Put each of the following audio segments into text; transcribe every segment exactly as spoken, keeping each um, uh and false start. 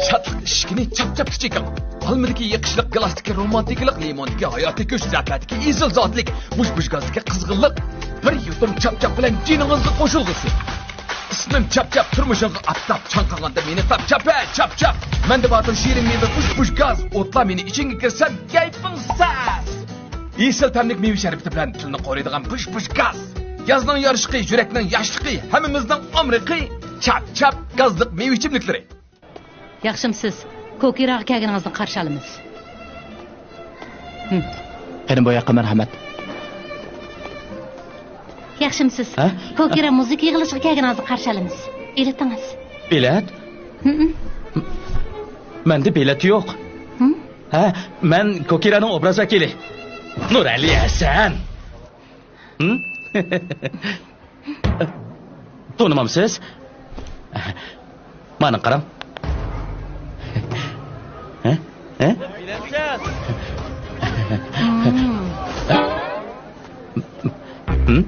تاتلىق ئىشىكىنى چاپ-چاپكىچە يېپىڭ. ئالمىدىكى يېقىشلىق، گىلاستىكى رومانتىكىلىق، لىموندىكى ھاياتىي كۈچ، زەپەدىكى ئېسىل زاتلىك، بۇژ-بۇژ گازدىكى قىزغىنلىق. بىر يۇتۇم چاپ-چاپ بىلەن جېنىڭىزنى قوشۇلغۇسى. ئىسمىم چاپ-چاپ، تۇرمۇشۇڭغا ئاپتاپ، چاڭقىغاندا مېنى تاپ، چاپ ھە، چاپ-چاپ. مەندە بارتۇر شېرىن مېۋە، بۇژ-بۇژ گاز، ئوتلا مېنى ئىچىڭگە كىرسەم، كەيپىڭ سەس. ئېسىل تەملىك مېۋە شەربىتى بىلەن تىلنى قورۇيدىغان بۇژ-بۇژ گاز. يازنىڭ يارىشىقى، يۈرەكنىڭ ياشلىقى، ھەممىمىزنىڭ ئامرىقى، چاپ-چاپ گازلىق مېۋە ئىچىملىكلىرى. ياخشىمسىز؟ كوكىراغا كەلگىنىڭىزنى قارشى ئالىمىز. ھىم. قېنى بۇ ياققا مەرھەمەت. ياخشىمسىز؟ ھە؟ كوكىرا مۇزىكا يىغىلىشىغا كەلگىنىڭىزنى قارشى ئالىمىز. بېلىتىڭىز. بېلەت؟ ھىم. مەندە بېلەت يوق. ھىم؟ ھە، مەن كوكىرانىڭ ئوبراز ۋەكىلى. نۇرئەلى ھەسەن. ھىم؟ تونۇمامسىز؟ مانا قاراڭ. ھە؟ ھە؟ ھىم؟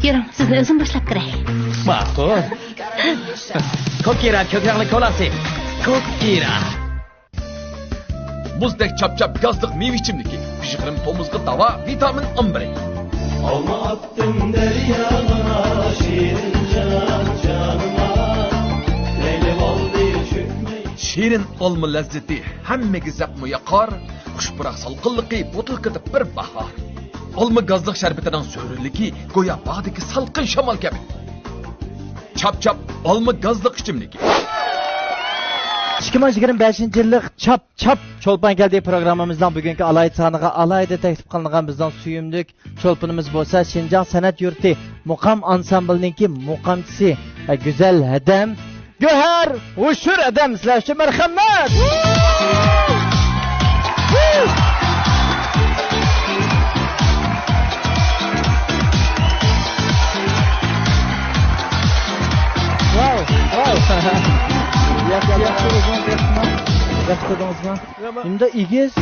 يۈرۈڭ، سىزنى ئۆزۈم باشلاپ بېرەي. ماقۇل. كوكىرا كۆك رەڭلىك كولاسى. كوكىرا. مۇزدەك چاپ-چاپ گازلىق مېۋە ئىچىملىكى. پىژغىرىم تومۇزغا داۋا، ۋىتامىن ئامبىرى. ئالما ئاتتىم دەرياغا، شېرىن جان جانىما. لەيلى بولدى چۆكمەي. شېرىن ئالما لەززىتى ھەممىگە زەپمۇ ياقار، خۇش پۇراق سالقىنلىقى بوتۇلكىدا بىر باھار. ئالما گازلىق شەربىتىنىڭ سۆرۈنلۈكى گويا باغدىكى سالقىن شامال كەبى. چاپ-چاپ ئالما گازلىق ئىچىملىكى. ئىككى مىڭ يىگىرمە بەشىنچى يىللىق چاپ-چاپ چولپان كەلدى پروگراممىمىزنىڭ بۈگۈنكى ئالاھىدە سانىغا ئالاھىدە تەكلىپ قىلىنغان بىزنىڭ سۆيۈملۈك چولپىنىمىز بولسا شىنجاڭ سەنئەت يۇرتى مۇقام ئانسامبىلىنىڭكى مۇقامچىسى، ئە، گۈزەل ھەدەم. گۆھەر ھوشۇر ئادەم، سىلەر ئۈچۈن مەرھەمەت! ۋاۋ، ۋاۋ. ياخشى، ياخشى، ئۆزۈڭىز ياخشىمۇ؟ ياخشى تۇردىڭىزمۇ؟ يامان. شۇنداق ئېگىز،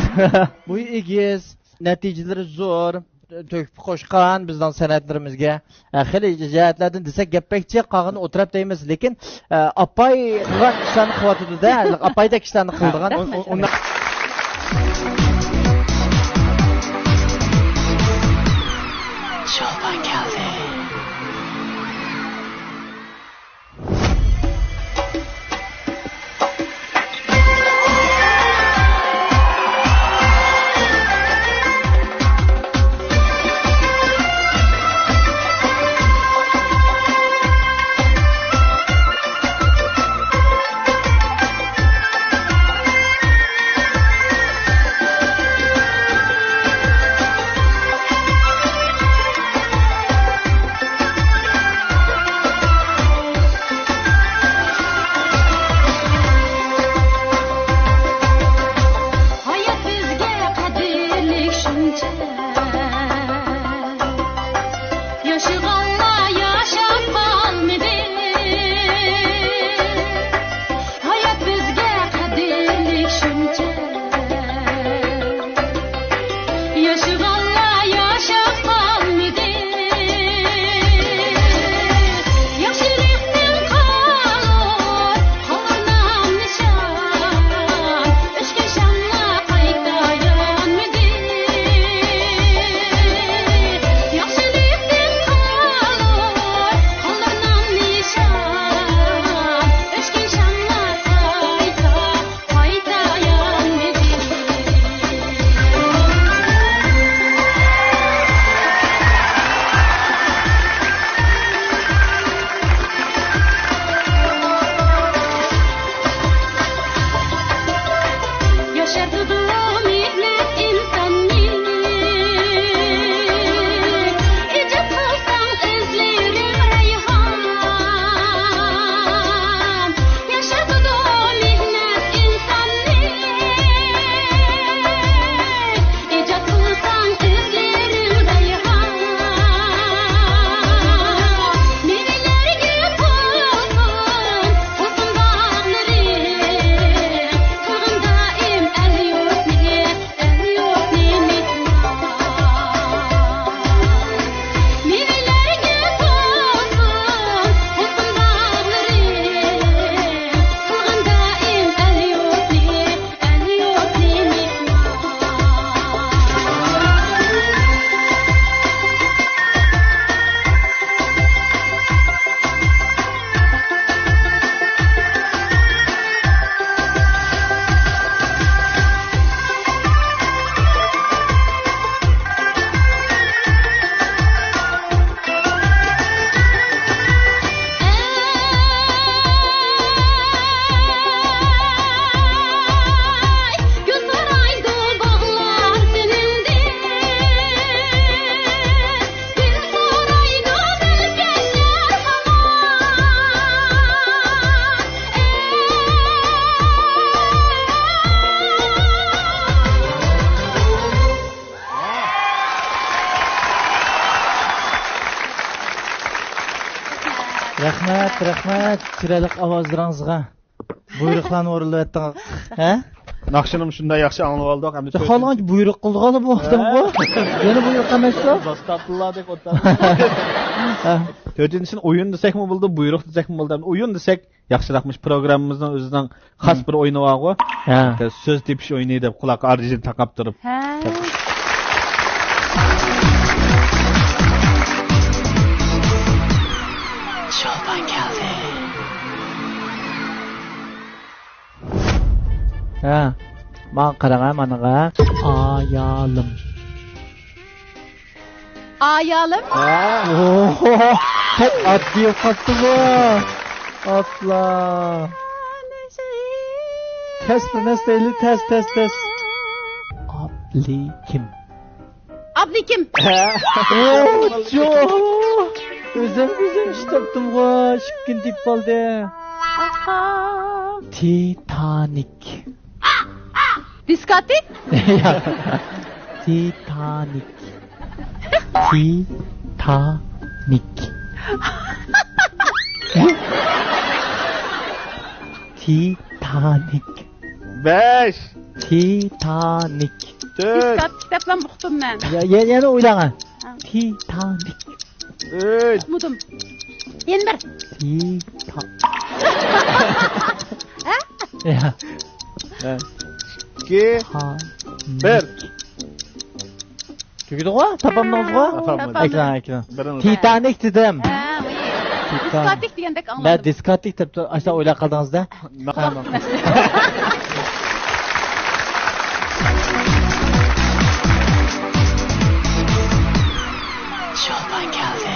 بويى ئېگىز، نەتىجىلىرى زور. تۆھپە قوشقان بىزنىڭ سەنئەتلىرىمىزگە. ھە، خېلى جەھەتلەردىن دېسەك گەپ بەك جىق، قالغىنى ئولتۇراپ دەيمىز. لېكىن، ئە، ئاپاي قىلغان ئىشلارنى قىلىۋاتىدۇ-دە، ئاپايدەك ئىشلارنى قىلىدىغان. ئۇ-، ئۇ-، ئۇنداق. شولپان كەلدى. رەھمەت، رەھمەت، چىرايلىق ئاۋازلىرىڭىزغا. بۇيرۇقلارنى ئورۇنلىۋەتتىڭىز. ھە؟ ناخشىنىمۇ شۇنداق ياخشى ئاڭلىۋالدۇق. ئەمدى يا، خالىغانچە بۇيرۇق قىلدىغالا بۇ ئادەمغۇ. يەنە بۇيرۇق ئەمەستۇ؟ زاستاپىللادەك ئوتتۇرا. ھە. تۆتىنچىسىنى ئويۇن دېسەكمۇ بولىدۇ، بۇيرۇق دېسەكمۇ بولىدۇ. ئەمدى ئويۇن دېسەك ياخشىراقمىش، پروگراممىمىزنىڭ ئۆزىنىڭ خاس بىر ئويۇنى بارغۇ. ھە. سۆز تېپىش ئويۇنى دەپ قۇلاققا ئارجىنى تاقاپ تۇرۇپ. ھە. شولپان كەلدى. ھە. ماڭا قاراڭ، ھە، مانىغا. ئايالىم. ئايالىم. ھە. ئوھو. بەك ئاددىي قاپتىغۇ. ئاپلا. تەس بىر نەرسە دەيلى، تەس، تەس، تەس. ئابلىكىم. ئابلىكىم. ھە. ئوچۇ. ئۆزۈم، ئۆزۈم ئىش تاپتىمغۇ. ئىككىنچى دېيىپ قالدى. ئاخا. تىتانىك. دىسكاتېك؟ ياق. تىتانىك. تىتانىك. تىتانىك. بەش. تىتانىك. تۆت. دىسكاتېك دەپلا ئۇقتۇم مەن. يا-، يا-، يەنە ئويلاڭ. ھە. تىتانىك. ئۈچ. ئۇقمىدىم. يەنە بىر. تىتا-، ھە؟ يا. ھە. ئىككى. تا-، بىر. تۈگىدىغۇ؟ تاپالمىدىڭىزغۇ؟ تاپالمىدىم. ئەكران، ئەكران. بىرىنى. تىتانىك دېدىم. ھە، ئۇي. تىتا-، دىسكاتېك دېگەندەك مەن ئاڭلىدىم. دىسكاتېك دەپ تۇر-، ئاشۇنداق ئويلاپ قالدىڭىز-دە. ناخشا. شولپان كەلدى.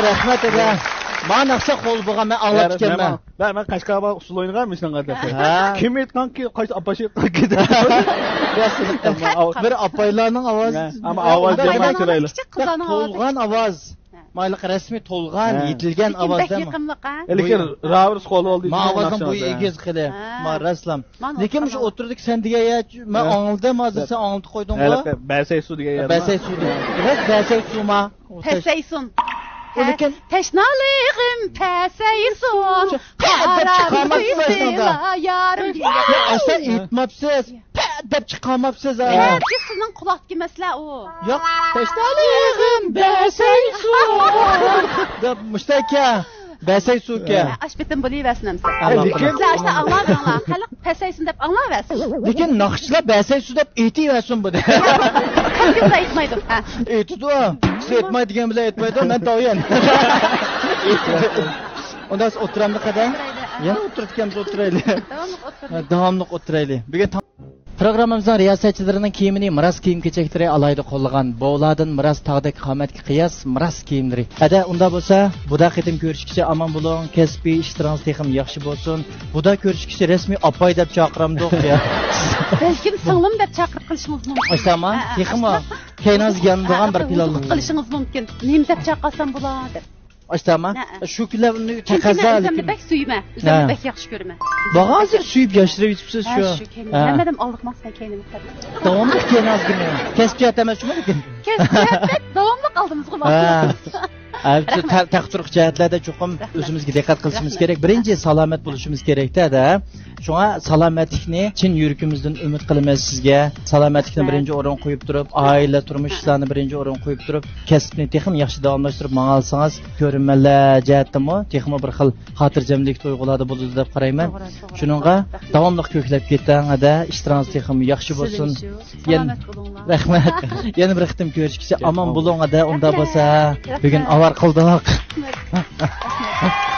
رەھمەت، ئەدە. ماڭا ناخشا قول بولغان، مەن ئاڭلاپ كېتەمەن. مەن، مەن قەشقەرباغ ئۇسسۇل ئوينىغان مۇشۇنىڭغا دەپ. ھە. كىم ئېيتقانكى، قايسى ئاپا ئېيتقانكى دەپ. بىر ئاپايلارنىڭ ئاۋازى. ھە، ئەمما ئاۋاز ئۇنداق دېگەن ئەمەس. چىرايلىق. كىچىك قىزلارنىڭ ئاۋازى. تولغان ئاۋاز. ھە. مايلىق رەسمىي تولغان، ھە، يېتىلگەن ئاۋاز بەك دەيمەن. يېقىملىق، ھە. لېكىن راۋىرس قول ئالدى. ما ئاۋازنىڭ بويى ئېگىز خېلى. ھە. ما رەسلام. لېكىن مۇشۇ ئوتتۇرىدىكى سەن دېگەن يا، مەن ئاڭلىدىم، ھازىر سەن ئاڭلىتىپ قويدۇڭغۇ. ھېلىقى بەسەيسۇ دېگەن يەر. بەسەيسۇ دېگەن. راست بەسەيسۇما؟ پەسەيسۇن. ئۇ لېكىن تەشنالىقىم پەسەيسۇن. قارا دەپ چىقارماپسىز ئاشۇنىڭدا. يارىم. يا، ئاشۇنداق ئېيتماپسىز. پە دەپ چىقارماپسىز، ھە. پەچى سىزنىڭ قۇلاقتىكى مەسىلە ئۇ. ياق، تەشنالىقىم بەسەيسۇ. دەپ مۇشتەكە. بەسەيسۇكە. ئاش پېتىم بولۇۋەرسۇن ئەمسە. ئەمما سىلەر ئاشتا ئاڭلاۋېرىڭلار. خەلق پەسەيسۇن دەپ ئاڭلاۋەرسۇن. لېكىن ناخشىچىلار بەسەيسۇ دەپ ئېيتىۋەرسۇن بۇنى. ھەرگىز ئېيتمايدۇ. ھە. ئېيتىدۇ. سىز ئېيتماي دېگەن بىلەن ئېيتمايدۇ، مەن تاۋۇيەن. ئۇنداق ئولتۇرامدۇق ھەدە؟ يەنە ئولتۇرىدىكەنمىز، ئولتۇرايلى. داۋاملىق ئولتۇرايلى. ھە، داۋاملىق ئولتۇرايلى. بۈگۈن تاڭ پروگراممىمىزنىڭ رىياسەتچىلىرىنىڭ كىيىمىنى مىراس كىيىم كېچەكلىرى ئالاھىدە قوللىغان. بوۋىلاردىن مىراس تاغدەك قامەتكە قىياس مىراس كىيىملىرى. ھەدە، ئۇنداق بولسا، بۇدا قېتىم كۆرۈشكىچە ئامان بولۇڭ، كەسپىي ئىشلىرىڭىز تېخىمۇ ياخشى بولسۇن. بۇدا كۆرۈشكىچە رەسمىي ئاپاي دەپ چاقىرامدۇق يا. بەلكىم سىڭلىم دەپ چاقىرىپ قېلىشىڭىز مۇمكىن. ئاشتاما، ھە، ھە، تېخىمۇ ئاشتا. كەينىڭىزگە يانىدىغان بىر پىلانلىق قىلىشىڭىز مۇمكىن. نېمە دەپ چاقىرسام بولا دەپ. ئاشتاما، ھە، ھە. شۇ كۈنلەر ئۇنى چۈنكى تەقەززا، مەن ئۆزۈمنى لېكىن بەك سۆيىمەن. ئۆزۈمنى ھە. بەك ياخشى كۆرىمەن. باغازى سۆيۈپ ياشىرىۋېتىپسىز ھە، شۇ. شۇ كەينىم. ھە. ھەممىدىن ئالدىقماس مەن كەينىمگە قاراپ. داۋاملىق كەينىڭىزگىمۇ؟ كەسىپ جەھەتتە ئەمەسمۇ لېكىن؟ كەسىپ جەھەتتە داۋاملىق ئالدىمىزغا ھە. ماڭىمىز. ھە، بىز رەھمەت. تە-، تەقدىر جەھەتلەردە چوقۇم رەھمەت. ئۆزىمىزگە دىققەت قىلىشىمىز رەھمەت. كېرەك. بىرىنچى سالامەت بولۇشىمىز كېرەكتە، ھەدە. شۇڭا سالامەتلىكنى چىن يۈرىكىمىزدىن ئۈمىد قىلىمىز سىزگە. سالامەتلىكنى ھە. بىرىنچى ئورۇنغا قويۇپ تۇرۇپ، ھە. ئائىلە، تۇرمۇش ھە. ئىشلارنى بىرىنچى ئورۇنغا قويۇپ تۇرۇپ، كەسىپنى تېخىمۇ ياخشى داۋاملاشتۇرۇپ ماڭالىسىڭىز، كۆرۈرمەنلەر جەھەتتىمۇ تېخىمۇ بىر خىل خاتىرجەملىك تۇيغۇلاردا بولىدۇ دەپ قارايمەن. توغرا، توغرا. شۇنىڭغا توغرا. داۋاملىق كۆكلەپ كېتىڭ، ھەدە، ئىشلىرىڭىز تېخىمۇ ياخشى بولسۇن. سىزنىڭ يەنە سالامەت بولۇڭلار. رەھمەت. يەنە بىر قېتىم كۆرۈشكىچە ئامان بولۇڭ، ھەدە، ئۇنداق رەھمەت. بولسا. رەھمەت. بۈگۈن ئاۋارە قىلدۇق. رەھمەت. رەھمەت.